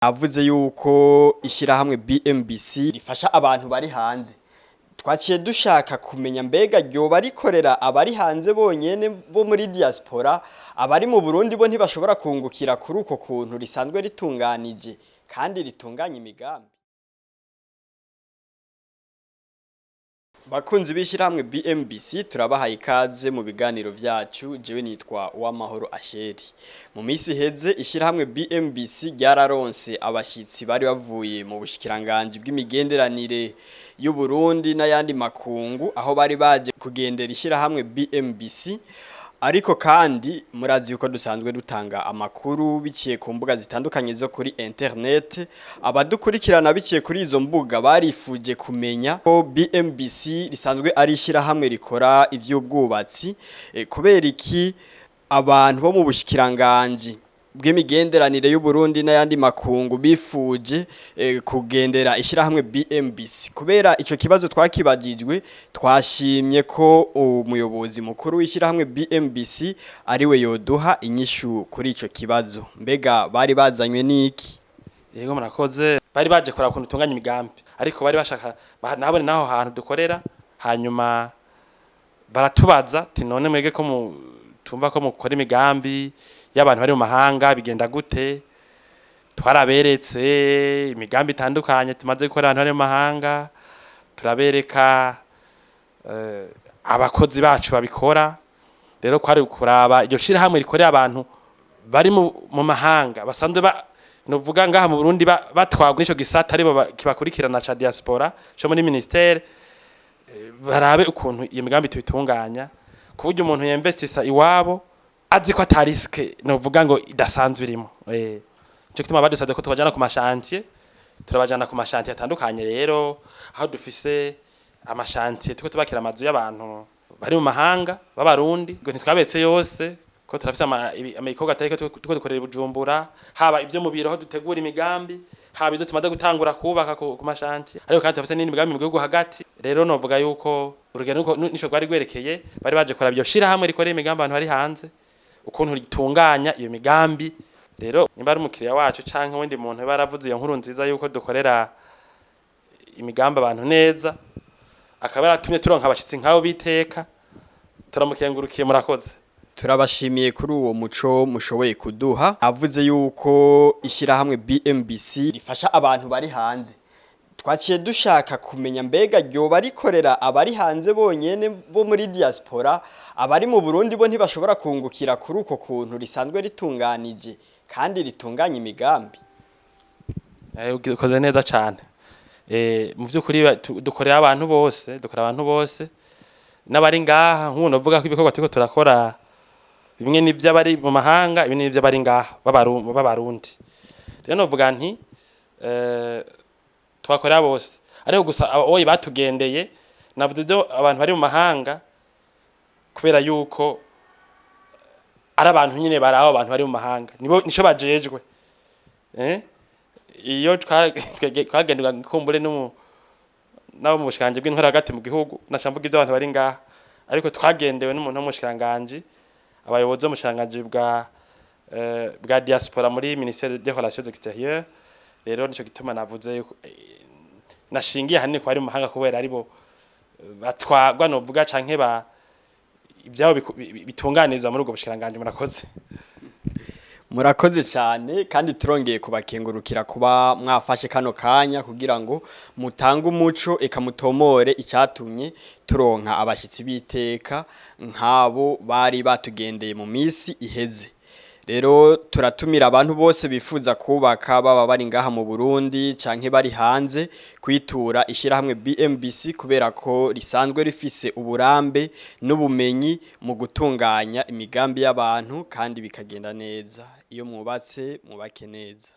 Avuze yuko ishyirahamwe BMBC rifasha abantu bari hanze. Twaciye dushaka kumenya mbega ryoba rikorera abari hanze bonyene bo muri diaspora, abari mu Burundi bo ntibashobora kungukira kuri uko kuntu risanzwe ritunganije kandi ritunganya imigambi. Bakunzi b'ishyirahamwe BMBC, turabahaye ikaze mu biganiro vyacu. Jewe nitwa Uwamahoro Asheri. Mu minsi iheze ishyirahamwe BMBC ryararonse abashitsi bari bavuye mu bushikiranganji bw'imigenderanire y'u Burundi n'ayandi makungu, aho bari baje kugendera ishyirahamwe BMBC. Ariko kandi murazi yuko dusanzwe dutanga amakuru biciye ku mbuga zitandukanye zo kuri internet. Abadukurikirana biciye kuri izo mbuga barifuje kumenya ko BMBC risanzwe ari ishyirahamwe rikora ivy'ubwubatsi, kubera iki abantu bo mu bushikiranganji bw'imigenderanire y'u Burundi n'ayandi makungu bifuje kugendera ishyirahamwe BMBC. Kubera ico kibazo twakibajijwe, twashimye ko umuyobozi mukuru w'ishyirahamwe BMBC ariwe yoduha inyishu kuri ico kibazo. Mbega bari bazanywe n'iki? Yego, murakoze. Bari baje kuraba ukuntu dutunganya imigambi, ariko bari bashaka nabone naho hantu dukorera. Hanyuma baratubaza ati: "None mwege ko tumva ko mukora imigambi y'abantu bari mu mahanga, bigenda gute?" Twaraberetse imigambi itandukanye tumaze gukora abantu bari mu mahanga, turabereka abakozi bacu babikora. Rero kwari kuraba iryo shirahamwe rikorera abantu bari mu mahanga basanzwe ba nuvuga ngaha mu Burundi batwagwa n'ico gisata aribo kibakurikirana ca diaspora co muri ministère, barabe ukuntu iyo migambi tuyitunganya ku buryo umuntu yinvestisa iwabo azi ko ata risque novuga ngo idasanzwe irimo. Nico gituma badusabye ko tubajana ku ma chantiers. Turabajana ku ma chantiers atandukanye. Rero aho dufise ama chantiers turiko tubakira amazu y'abantu bari mu mahanga b'Abarundi, ngo ntitwabetse yose ko turafise ibikorwa atariko turiko dukorera i Bujumbura, haba ivyo mu biro aho dutegura imigambi, haba ivyo tumaze gutangura kubaka ku ma chantiers, ariko kandi turafise n'indi migambi mu gihugu hagati. Rero novuga yuko urugendo nico rwari rwerekeye. Bari baje kuraba iryo shirahamwe rikorera imigambi abantu bari hanze, ukuntu ritunganya iyo migambi. Rero nimba ari umukiriya wacu canke uwundi muntu baravuze iyo nkuru nziza yuko dukorera imigambi abantu neza, akaba yaratumye turonka abashitsi nk'abo biteka, turamukengurukiye. Murakoze. Turabashimiye kuri uwo muco mushoboye kuduha. Avuze yuko ishyirahamwe BMBC rifasha abantu bari hanze. Twaciye dushaka kumenya mbega ryoba rikorera abari hanze bonyene bo muri diaspora, abari mu Burundi bo ntibashobora kungukira kuri uko kuntu risanzwe ritunganije kandi ritunganya imigambi. Ukoze neza cane. Mu vy'ukuri dukorera abantu bose, dukorera abantu bose n'abari ngaha. Nk'ubu novuga ko ibikorwa turiko turakora bimwe ni ivy'abari mu mahanga, ibindi ni ivy'abari ngaha b'Abarundi. Rero novuga nti twakorera bose, ariko gusa oyi batugendeye, navuze ivyo abantu bari mu mahanga kubera yuko ari abantu nyine baraba abantu bari mu mahanga, nibo nico bajejwe. Iyo twagenderwa kumbure n'abo mu bushikiranganji bw'intwaro hagati mu gihugu, naca mvuga ivyo abantu bari ngaha, ariko twagendewe n'umuntu wo mu bushikiranganji, abayobozi bo mu bushikiranganji bwa diaspora muri ministère des relations extérieures. Rero nico gituma navuze yuko nashingiye ahanini ku bari mu mahanga, kubera aribo batwagwa novuga canke ba ivyabo bitunganirizwa muri ubwo bushikiranganji. Murakoze. Murakoze cyane, kandi turongeye kubakengurukira kuba mwafashe kano kanya kugira ngo mutange umuco eka mutomore icyatumye turonka abashyitsi b'iteka nk'abo bari batugendeye mu minsi iheze. Rero turatumira abantu bose bifuza kubaka, baba bari ngaha mu Burundi canke bari hanze, kwitura ishyirahamwe BMBC, kubera ko risanzwe rifise uburambe n'ubumenyi mu gutunganya imigambi y'abantu kandi bikagenda neza. Iyo mwubatse, mwubake neza.